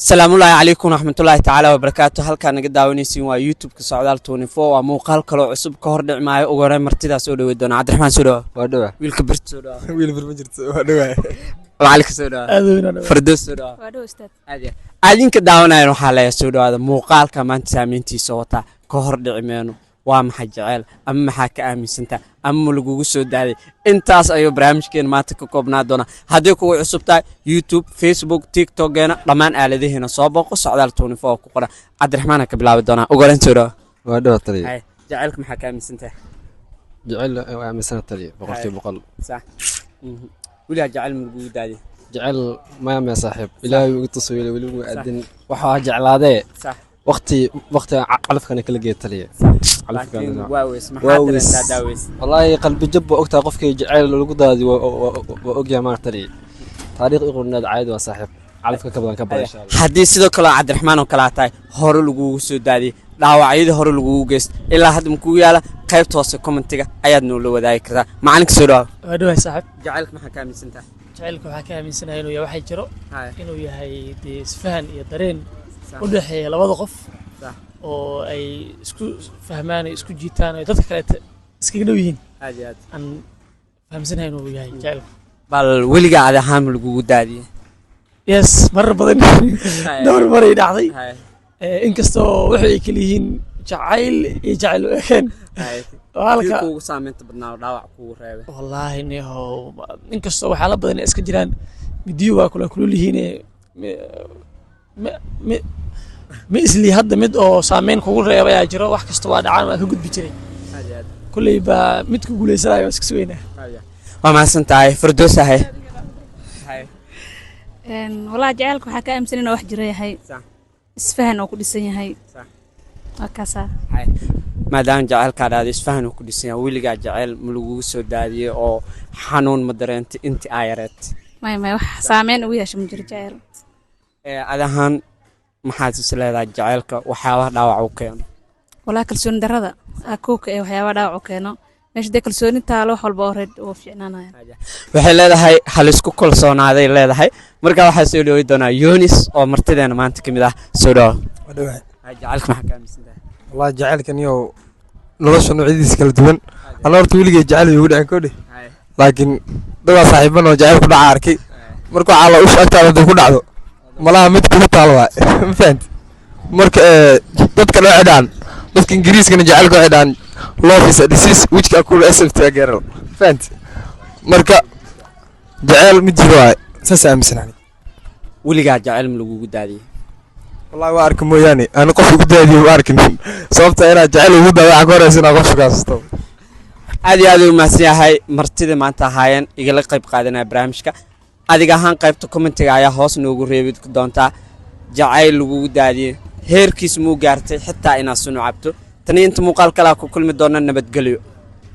Asalaamullaahi calaykum waraxmatullaahi tacaala wabarakaatu. Halkaa naga daawanaysiin waa YouTube-ka Socdaal 24. Waa muuqaal kaloo cusub. Ka hor dhici maayo, ugu horreyn martidaa soo dhawey doona. Cabdiraxmaan, soo dhawa. Waa dhawa. Wiilka birta, soo dhawa. Wiil bir ma jirto, waa dhawa. Macalinka, soo dhawa. Aad weyn. Fardoos, soo dhawa. Waa dhow, ustaad. Aad iyo aad adinka daawanayan waxaa leeyahay soo dhawaada. Muuqaalka maanta saameyntiisa wataa ka hor dhici meeno. Waa maxay jeceyl, ama maxaa ka aaminsantaa, ama ma lagugu soo daaday? Intaas ayuu barnaamijkeena maanta ka koobnaa doonaa. Haddii kugu cusub tahay YouTube, Facebook, TikTokgeena, dhammaan aaladaheena soo booqo, Socdaal 24 ku qoran. Cabdiraxmaana ka bilaabi doonaa. Ugu horeyn soo dhawa. Waa dhawa, taliya. Hay, jaceylka maxaa ka aaminsantahay? Jecel waa aaminsana, taliya, 100%. Sax. Weligaa jeceyl ma lagugu daaday? Jecel maya maya, saaxiib. Ilaahay igu tuso, weli weli ugu aadin. Waxaa jeclaadee waqti waqti calafkana kala geeya, taliya. Laakiin waa weys maxaa Waa weys. dareentaa daaweys? Wallaahi qalbi jab waa ogtahay. Qofkii jeceyl lagu daadi waa ogyahay maarta, taliya. Taariikh i qorneed caadi waa, saaxiib. Calafka ka badan ka badan, insha Allah. Haddii sidoo kale Cabdiraxmaan oo kale tahay, hore lagugu soo daadiyey, dhaawacyadii hore lagugu geyst ilaa hadda makugu yaala? Qaybta hoose commentiga ayaad noola wadaagi kartaa. Macalinka, soo dhawa. Waa dhawahay, saaxiib. Jacaylka maxaa ka aaminsantahay? Jacaylka waxaa ka aaminsanahay inuu yahay waxay jiro, inuu yahay dee isfahan iyo dareen u dhexeeya labada qof oo ay isku fahmaan, ay isku jiitaan, oo dadka kaleeta iskaga dhow yihiin. Aad iyo aad. Aan fahamsanahay inuu yahay jacaylku. Bal weligaa adi ahaan ma lagugu daadiyey? Yes, marar badan, dhowr maray dhacday. Inkastoo waxay ay kala yihiin jacayl iyo jacayl u ekeen. Oo halka Kii kuugu saameynta badnaa oo dhaawac kugu reebay? Wallaahi nihow, inkastoo waxyaala badan ay iska jiraan, midiyo waa kula kulul yihiine, ma isli hadda mid oo saameyn kugu reebay ayaa jiro. Wax kasta waa dhacaan, waa ka gudbi jiray. Aad iyo aad. Kolley baa mid ku guuleysanayo waa iska sugeynaa. Waa mahadsan tahay, Firdoos ahay. Wallahi jacaylka waxaa ka aaminsan inuu wax jiro yahay, isfahan oo ku dhisan yahay. Waa kaasaa. Maadaama jaceylkaa dhahday isfahan uu ku dhisan yahay, weligaa jaceyl ma lagugu soo daadiyey oo xanuun ma dareentay intii aa yareed? Maya maya, wax saameyn ugu yeesha ma jiro jacayl. Ad ahaan maxaad is leedahay jaceylka waxyaabaha dhaawac u keeno? Wallahi kalsooni darrada aa kowka ee waxyaabaha dhaawac u keeno. Meesha dee kalsooni taalo, wax walba oo reed oo fiicnaanaya. Waxay leedahay halisku kalsoonaaday leedahay. Marka waxaa soo dhawey doonaa Yunis oo martideena maanta ka mid ah. Soo dhawo. Waa dhawahay. Jaceylka maxaa ka aaminsan tahay? Wallahi jacaylkan iyo nolosha noocyadiisa kala duwan, ana horta weligay jacayl igu dhicin kodhe, laakiin dadaa saaxiiban oo jacayl ku dhaca arkay. Marka waxaa la usha agtaada haday ku dhacdo, malaha mid kugu taal waay, ma fahanti? Marka dadka dhan waxay dhahan, dadka Ingiriiskana jacaylka waxay dhahan "Love is a disease which can cure except a girl", ma fahanti? Marka jacayl mid jiro waay, saas aaminsan aniga. Weligaa jaceyl ma lagugu daadiyey? Wallahi waa arka mooyaane, ani qof ugu daadiyo ma arkin, sababta inaad jacayl ugu daado waxaa ka horeysa inaad qof shukaasato. Aad iyo aad u mahadsan yahay martida maanta ahaayeen igala qayb qaadanaya barnaamijka. Adiga ahaan qaybta commentiga ayaa hoos noogu reebi doontaa jacayl lagugu daadiyey heerkiis muu gaartay xitaa inaad sunu cabto. Tani inta muuqaal kalaa ku kulmi doona, nabadgelyo.